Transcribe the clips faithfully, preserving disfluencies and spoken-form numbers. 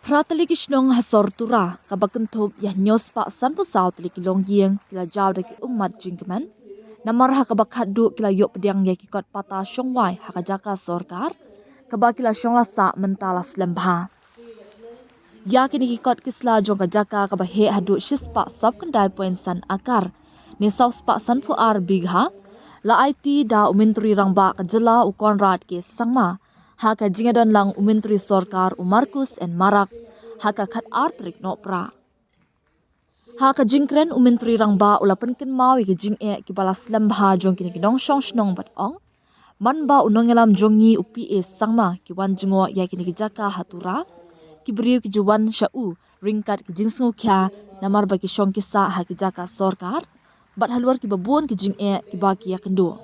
Phra tylli ki shnong ha sor Tura, kaba kynthup ïa hynñiew spah sanphew saw tylli ki longïing, ki la jaw da ki ummat jingkmen. Namar ha kaba khatduh ki la ïoh pdiang ïa ki kot pata shongwai ha ka jaka sorkar, kaba ki la shong la sah mynta la slem bha. Ïa kine ki kot ki sla jong ka jaka kaba heh haduh shispah saphew khyndai point san akar, ne saw spah sanphew ar bigha, la aiti da u Myntri Rangbah ka jylla u Conrad K Sangma, ha ka jingïadon lang u Myntri Sorkar u Marcuise N Marak, ha ka khatar tarik Nohprah. Ha ka jingkren u Myntri Rangbah u la pynkynmaw ïa ki jingeh kiba la slem bha jong kine ki nongshong shnong bad ong, man ba u nongïalam jong ngi u P A Sangma ki wan jngoh ïa kine ki jaka ha Tura, ki briew ki ju wan sha u ryngkat ki jingsngewkhia namar ba ki shong ki sah ha ki jaka sorkar, bad halor kiba bun ki jingeh kiba ki ïakynduh.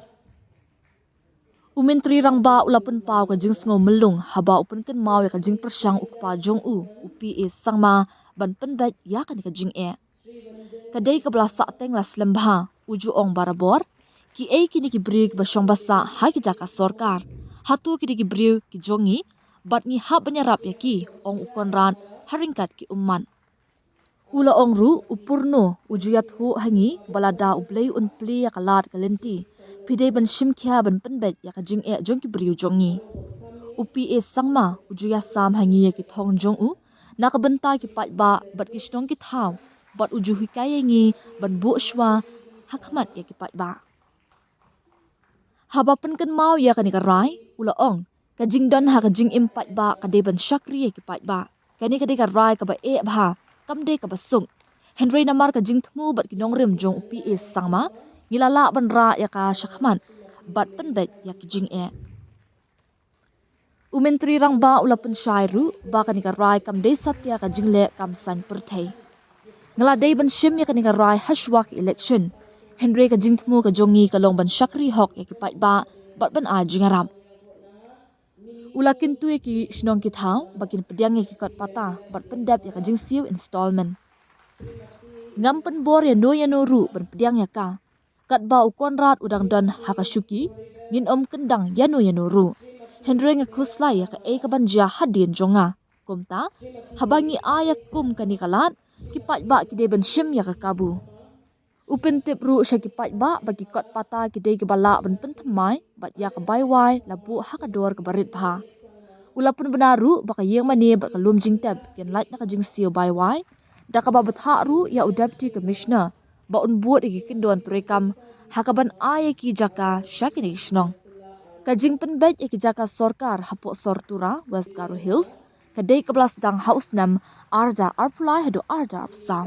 U Myntri Rangbah u la pynpaw ka jingsngew myllung haba u pynkynmaw ïa ka jingpyrshang u kpa jong u, u P A Sangma, ban pynbeit ïa kane ka jingeh. Ka dei kaba la sahteng la slem bha, u ju ong barabor, kiei kine ki briew kiba shong ba sah ha ki jaka sorkar? Hato ki dei ki briew ki jong ngi, bad ngi hap ban ïarap ïa ki, ong u Conrad ha ryngkat ki ummat. U la ong ruh, u Purno u ju ïathuh ha ngi ba lada U Blei un plie ïa ka lad ka lynti, phi dei ban shim khia ban pynbeit ïa ka jingeh jong ki briew jong ngi. U P A Sangma u ju ïasam ha ngi ïa ki thong jong u na ka bynta ki paidbah bad ki shnong ki thaw, bad u ju hikai ïa ngi ban buh shuwa ha khmat ïa ki paidbah. Haba pynkynmaw ïa kane ka rai, u la ong, ka jingdon ha ka jingim paidbah ka dei ban shakri ïa ki paidbah. Kane ka dei ka rai kaba eh bha, kam dei kaba suk. Hynrei namar ka jingthmu bad ki nongrim jong u P A Sangma, ngi la lah ban rah ïa ka shakhmat bad pynbeit ïa ki jingeh. U Myntri Rangbah u la pynshai ruh ba kane ka rai kam dei satia ka jingleh kam saiñ pyrthei. Nga la dei ban shim ïa kane ka rai ha shuwa ka election. Hynrei ka jingthmu ka jong ngi ka long ban shakri hok ïa ki paidbah bad ban ai jingïarap. U la kyntu ïa ki shnong ki thaw ba kin pdiang ïa ki kot pata bad pyndep ïa ka jingsiew installment. Ngam pynbor ïano ïano ruh ban pdiang ïa ka. Katba u Conrad u dang don ha ka shuki, ngin ym kyndang ïano ïano ruh. Hynrei nga khuslai ïa kaei kaban jia hadien jong nga. Kumta, haba ngi ai ïa kum kane ka lad, ki paidbah ki dei ban shim ïa ka kabu. U pyntip ruh sha ki paidbah ba ki kot pata ki dei kiba lah ban pynthymmai bad ïa ka bai wai la buh ha ka dor kaba rit bha. U la pynbna ruh ba ka ïing mane bad ka lum jingtep kin lait na ka jingsiew bai wai, da kaba bthah ruh ïa u Deputy Commissioner ba un bud ïa ki kyndon treikam ha kaban ai ïa ki jaka sha kine ki shnong. Ka jingpynbeit ïa ki jaka sorkar hapoh sor Tura, West Garo Hills, ka dei kaba la sdang ha u snem arhajar arphew lai haduh arhajar arphew saw.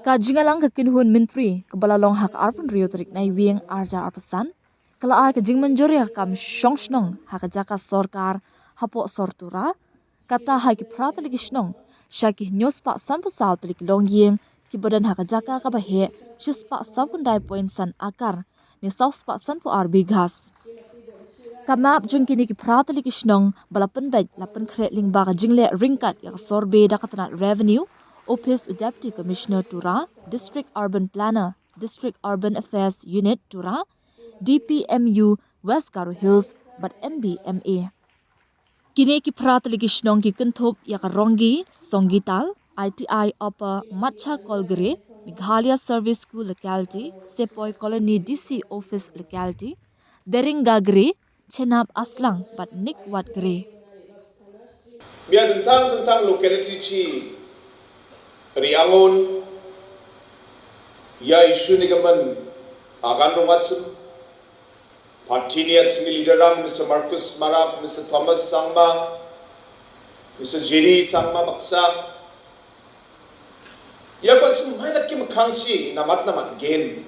Ka jingïalang ka kynhun myntri kaba la long ha ka arphew hynriew tarik Naiwieng arhajar arphew san, ka la ai ka jingmynjur ïa ka kam shong shnong ha ka jaka sorkar hapoh sor Tura, kata ha ki phra tylli ki shnong sha ki hynñiew spah sanphew saw tylli ki longïing kiba don ha ka jaka kaba heh shi spah saphew khyndai point san akar, ne saw spah sanphew ar bighas. Ka map jong kine ki phra tylli ki shnong ba la pynbeit la pynkhreh lyngba ka jingleh ryngkat ïa ka survey da ka tnat Revenue, Office u Deputy Commissioner Tura, District Urban Planner, District Urban Affairs Unit Tura, D P M U West Garo Hills bad M B M A. Kine ki phra tylli ki shnong ki kynthup ïa ka Ronggi, Songgital, I T I Upper Matcha Kolgre, Meghalaya Service School Locality, Sepoy Colony D C Office Locality, Deringa Gre, Chenab Aslang bad Nikwat Gre. Mia dengtang dengtang locality chi ri angon, ïa issue ni ka man agan rong atsim. Party ni at sini leader rang Mister Marcus Marak, Mister Thomas Sangma, Mister J D Sangma baksa. Ïa ko chim mai dak kim khang chi na mat na mat gen.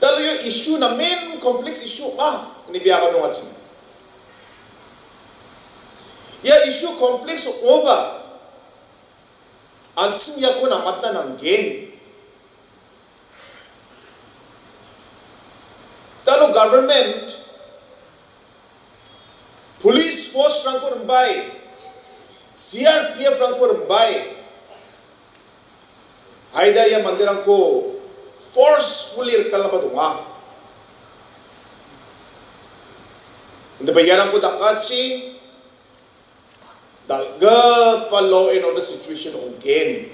Talu ïa issue na main complex issue ah ni biya ka nong achim. Ïa issue complex over. An chim ïa ko na mat na nang gen. Talu government, police force rangko rembai, C R P F rangko rembai, aida ïa mandir rangko forcefully rekal apa dunga. Nda bayar rangko dakachi, Ba law and order situation ong gen.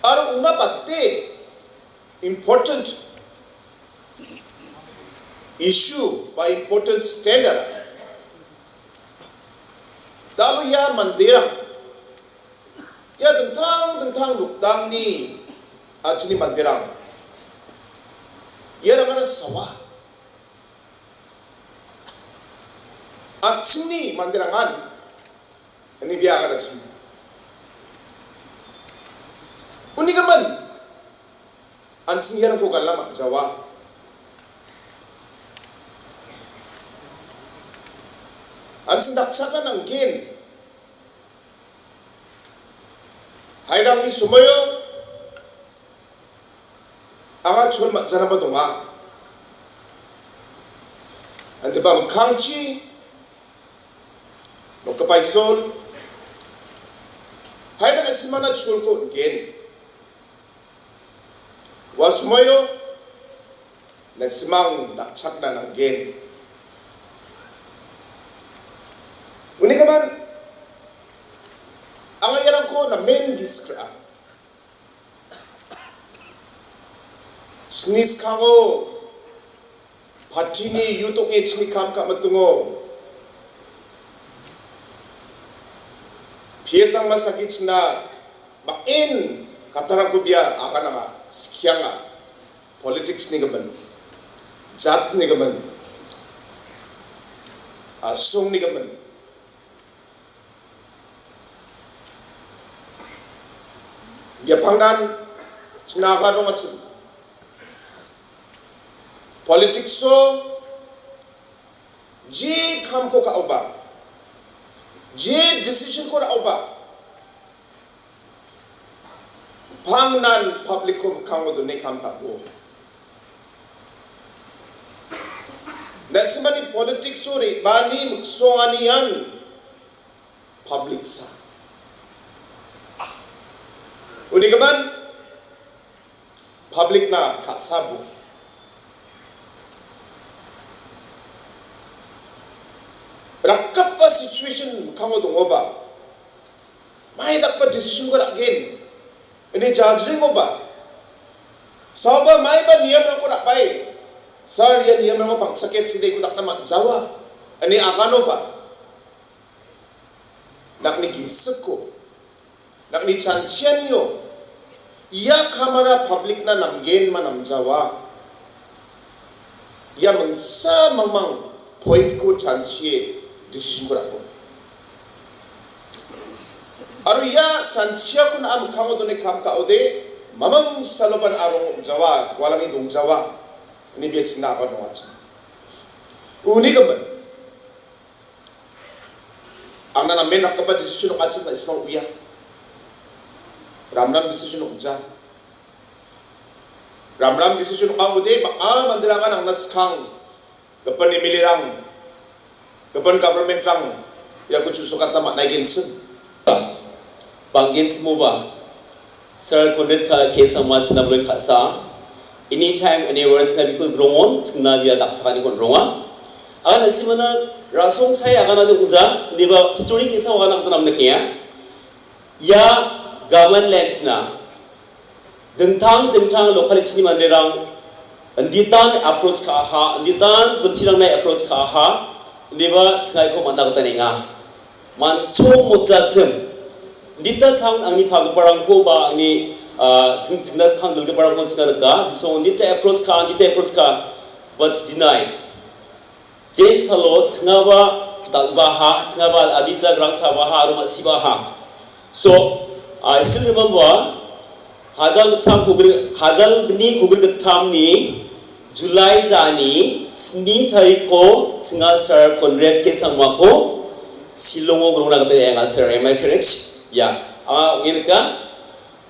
Ar una ba te important issue ba important standard. Dalu ya mandirang. Ya dengtang dengtang lukdang ni a chini mandirang. Ya dang ada sawa. A chini mandirangan. Ini biar ada chini. Uni kaman. An chini ya ko galam jawa. An chini dak chaka nang gen. Haidang ni sumayo. Anga chul ma jana ba donga. Ante ba mkangchi. No kapai sol. Haidang esimana chul ko gen. Wa sumayo. Na simang dak chak na nang gen. Uni kaman. Anga yarang ko na men giskra. Sni skango. Patini yutok e chini kam ka matungo. Piesang masaki china. Ba in. Katara kubia. Aka nama. Skianga. Politics ni gaban. Jat ni gaban. Asung ni gaban. Biapang nan, china ka dong achin. Politics so, ji kam ko ka oba. Ji decision ko da oba. Pang nan public ko kang ko dune kam ka ko. Na simani politics so ri, bani mukso ani an. Public sa. Uni kaman public na ka sabu. Rakap pa situation kang o dongo ba. Mai dak pa decision ko rak gen. Ini judging ko ba. Sao ba mai ba niam ko rak bai. Sar ya niam ko pang sakit sini ko dak nama jawa. Ini akan o ba. Nak ni gisik ko. Nak ni chanchian yo. Ya kamara public na nam gen ma nam jawa. Ya mengsa mamang point ko chanchie decision ko rako. Aru ya chanchia ko na am kamo done kam ka ode mamang saloban arong jawa, gwalani dong jawa. Ini biar cina apa dong aja. Uni kemen. Ang na men nak kapa decision ka chim na ismang uya. Ramram decision ka ja. Ramram decision ka ude ba a mandirangan ang na skang. Kapan M L A rang. Kapan government rang. Ya ku chu sukat nama naigen chim. Bangin semua ba. Sir Conrad ka K Sangma sina bluit ka sa. Anytime, anywhere, sina bikul grong on, sina bia tak sakani kon ronga. Agan asi mana rasong sai agan ada uza, di ba story kisa agan aku tanam nekia. Ya gaman land na. Dengtang, dengtang locality ni mandirang. Nditan approach ka ha, nditan bensirang na approach ka ha. Di ba sengai ko mata kata ninga. Man chong mo cha chem. Dita chang angni pha ka parang ko ba angni, ah, sing sing das khang dul ka parang ko sing ka. So dita approach ka, dita approach ka. But deny. Jen salo tengah ba dal ba ha, tengah ba adita grang cha ba ha, arung asi ba ha. So, I still remember Hazal ktham kugri, hazal gni kugri ktham ni July zani sni tarik ko chinga Sir Conrad K Sangma ko Shillong o grong na kate anga Sir, am I correct? Ya. Ah, ngin ka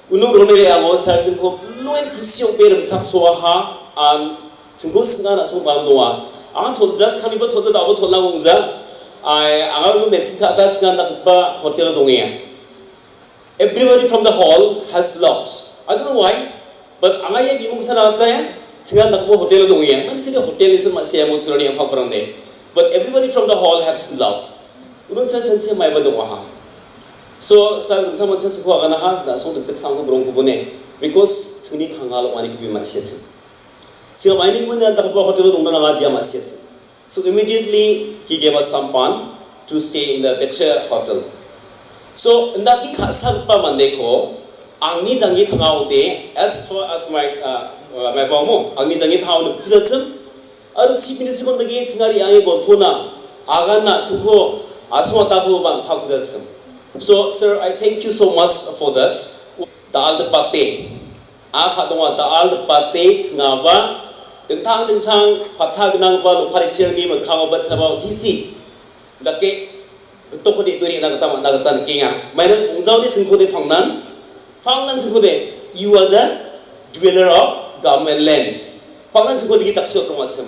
unu grong ne anga Sir sin ko luen kusiong pe ram chak so ha, am singko singa na so bang doa. Anga thot jas kami ba thot da ba thot na gong ja. Ai anga unu men singa ta singa na ba hotel dong ya. Everybody from the hall has laughed. I don't know why, but anga ye bimung sana ta ya, chinga nakbo hotel dong ya. Man chinga hotel is ma siya mo churani ang paparang de. But everybody from the hall has love. Unun sa san se mai ba dong ha. So sa dum thaman sa ko kana ha da song dum tak sang ko brong ko bune. Because chini thanga lo wani ki bi ma se chu. Chi mai ni bune da ba hotel dong na ma bi ma se chu. So immediately he gave us some fund to stay in the Vector Hotel. So nda ki kha sa pa mande ko, angni jangi thanga ode, as far as my uh, uh, my bomo, angni jangi thanga ode kuza chim, aru chi pini si kon dagi chingari angi gon phuna, agan na chukho, aswa ta ko ban pha kuza chim. So sir, I thank you so much for that. Dal de pate, a kha dong dal de pate chingaba, dengthang dengthang, patha gnang ba, no pari chermi, ma khawa ba chaba, tisti. Dake, betul ko di tu ni na kata na kata ni kinga. Mai na ungjau ni singko de phangnan, phangnan singko de, you are the dweller of government land. Phangnan singko de ki chak siot ko macam.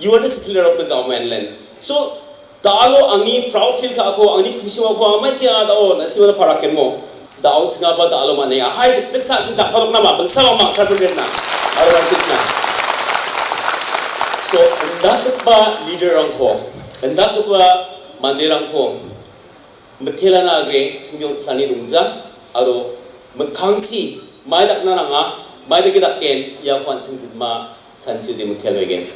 You are the settler of the government land. So, da alo angni proud feel ka ko, angni khushi wa ko, amai dia da o, na sima na farak mo. Da o chingaba da alo mane ya. Hai, tek sa ching chak parok nama, belsa ma mak sa pun na. Aro wan Krishna. So, enda kepa leader rang ko, enda kepa mande rang ko, methela na agre, chingyo plani dungza, aro, mekhangchi, mai dak na nanga, mai dak dak ken, ya kwan chingzit ma, chansi de methela again.